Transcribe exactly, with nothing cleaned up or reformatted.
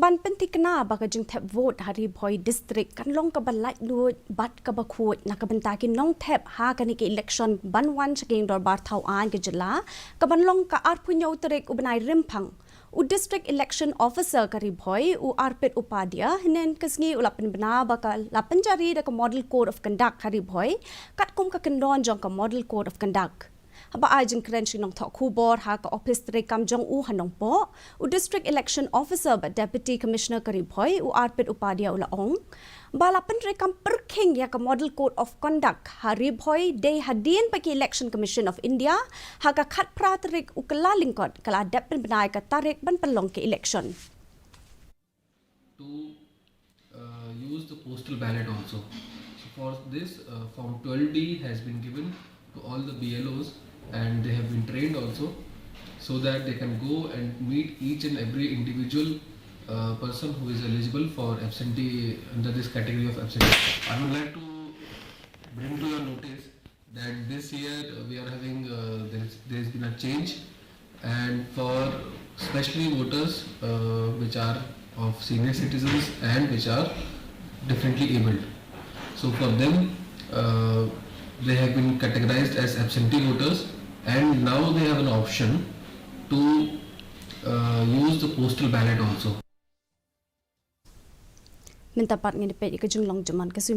Ban pynthikna ba ka jingthep vote ha Ri Bhoi District kan long kaba laitluid bad kaba khuid na ka bynta ki nongthep ha kane ka election ban wan sha ka Ïing Dorbar Thaw Aiñ ka jylla, kaban long ka arphew hynñiew tarik u bnai Rymphang, u District Election Officer ka Ri Bhoi, u Arpit Upadhyay, hynne ka sngi u la pynbna ba ka la pynjari da ka Model Code of Conduct ha Ri Bhoi, katkum ka kyndon jong ka Model Code of Conduct. Haba ai jingkren sha ki nongthoh khubor ha ka ophis treikam jong u ha Nongpoh, u District Election Officer bad Deputy Commissioner ka Ri Bhoi, u Arpit Upadhyay, u la ong ba la pyntreikam pyrkhing ïa ka Model Code of Conduct ha Ri Bhoi dei hadien ba ka Election Commission of India ha ka khatphra tarik u Kyllalyngkot ka la dep pynbna ïa ka tarik ban pynlong ka election. To uh, use the postal ballot also. So for this, uh, form twelve D has been given to all the B L Os, and they have been trained also, so that they can go and meet each and every individual uh, person who is eligible for absentee under this category of absentee. I would like to bring to your notice that this year uh, we are having uh, there's, there's been a change, and for specially voters uh, which are of senior citizens and which are differently abled. So for them, uh, they have been categorized as absentee voters, and now they have an option to uh, use the postal ballot also. Mynta pat ngin peit ïa ka jinglong jingman ka